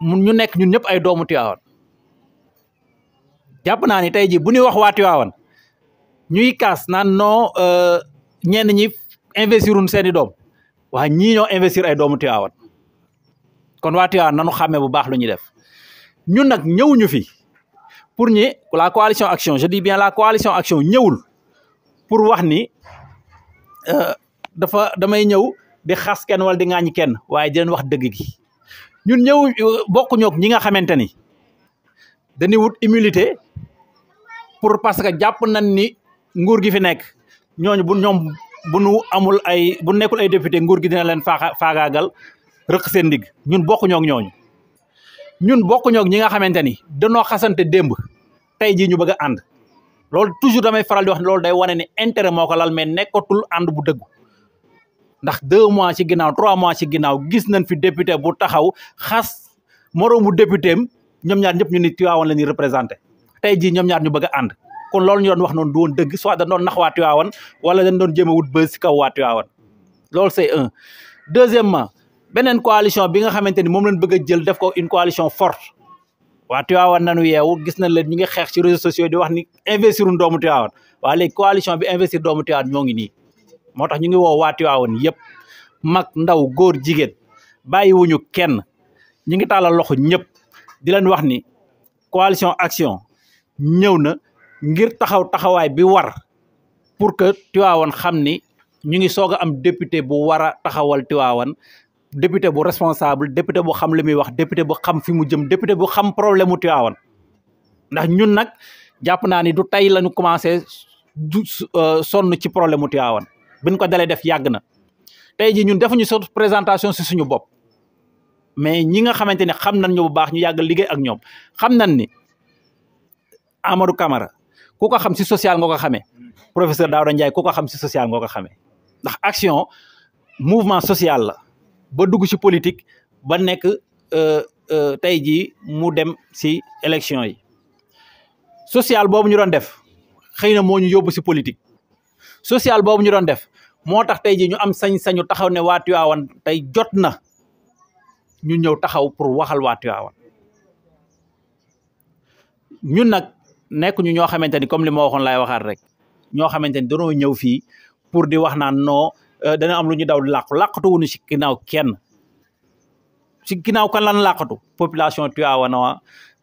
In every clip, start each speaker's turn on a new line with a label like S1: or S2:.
S1: ñu nekk ñun ñëpp ay doomu Tivaouane jàpp naa ni tey jii bu ñuy wax waa Tivaouane ñuy kaas naan non ñenn ñi investirun seeni doom waa ñii ñoo investir ay doomu Tivaouane kon waa Tivaouane nanu xàmmee bu baax lu ñuy def ñun nag ñëwuñu fi pour ñi la coalition action je dis bien la coalition action ñëwul pour wax ni damay ñëw di xas kenn wala di ŋaañi kenn waaye di leen wax dëgg gi ñun ñëw bokkuñu ak ñi nga xamante ni dañuy wut immunité pour parce que jàpp nañ ni nguur gi fi nekk ñooñu bu nu amul bu nekkul ay député nguur gi dina leen faagaagal rëq seen ndig ñun bokkuñoo ak ñooñu ñun bokkuñoo ak ñi nga xamante ni danoo xasante démb tey jii ñu bëgg a ànd loolu toujours damay faral di wax loolu day wane ni intérêt moo ko lal mais nekkatul ànd bu dëggu ndax 2 mois ci ginnaaw 3 mois ci ginnaaw gis nañ fi député bu taxaw xas moroomu député am ñoom ñaar ñëpp ñu ni Tivaouane la ñuy représenté tey jii ñoom ñaar ñu bëgg a ànd kon loolu ñu doon wax noonu du woon dëgg soit dañ doon nax waa Tivaouane wala dañ doon jéem a wut bës si kaw waa Tivaouane loolu c'est un. Deuxièmement beneen coalition bi nga xamante ni moom lañ bëgg a jël def ko une coalition forte waa Tivaouane nanu yeewu gis nañ leen ñu ngi xeex ci réseaux sociaux di wax ni investir un doomu Tivaouane waa léegi coalition bi investir doomu Tivaouane ñoo ngi nii moo tax ñu ngi woo waa Tivaouane yëpp mag ndaw góor jigéen bàyyiwuñu kenn ñu ngi tàllal loxo ñëpp di leen wax ni coalition action ñëw na ngir taxawaay bi war pour que Tivaouane xam ni ñu ngi soog a am député bu war a taxawal Tivaouane député bu responsable député bu xam li muy wax député bu xam fi mu jëm député bu xam problème mu Tivaouane ndax ñun nag jàpp naa ni du tey lañu commencé sonn ci problème mu Tivaouane biñ ko dalee def yàgg na tey jii ñun defuñu sa présentation si suñu bopp mais ñi nga xamante ne xam nañ ñu bu baax ñu yàgg liggéey ak ñoom xam nañ ni Amadou Camara ku ko xam si social nga ko xamee professeur Daouda Ndiaye ku ko xam si social nga ko xamee ndax action mouvement social la ba dugg ci politique ba nekk tey jii mu dem si élection yi social boobu ñu doon def xëy na moo ñu yóbbu si politique social boobu ñu doon def moo tax tey jii ñu am sañ-sañu taxaw ne waa Tivaouane tey jot na ñu ñëw taxaw pour waxal waa Tivaouane ñun nag nekk ñu ñoo xamante ni comme li ma waxoon laay waxaat rek ñoo xamante ni dañoo ñëw fii pour di wax naan non dana am lu ñu daw di làqatu wuñu si ginnaaw kenn si ginnaaw kan lan làqatu population Tivaouane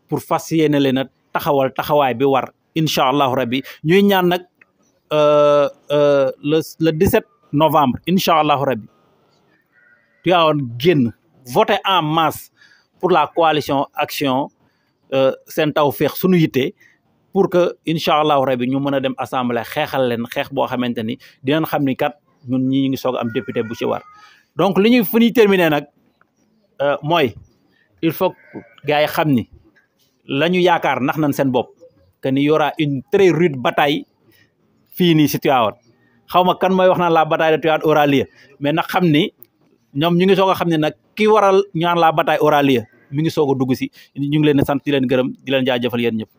S1: pour fas yéene leen a taxawal taxawaay bi war incha allahu rabbi ñuy ñaan nag le 17 novembre incha allahu rabbi Tivaouane génn voter en masse pour la coalition action seen tawfeex suñu yitte pour que incha allahu rabi ñu mën a dem assemblée xeexal leen xeex boo xamante ni dinañ xam ni kat ñun ñi ngi soog am député bu ci war donc li ñuy fu ñuy terminer nag mooy il faut gars yi xam ni la ñu yaakaar nax nañ seen bopp que ni y aura une très rude bataille fii nii si Tivaouane xaw ma kan mooy wax naan la bataille de Tivaouane aura lieu mais nag xam ni ñoom ñu ngi soog a xam ne nag ki waral ñaan la bataille aura lieu mi ngi soog a dugg si ñu ngi leen di sant di leen gërëm di leen jaajëfal yéen ñëpp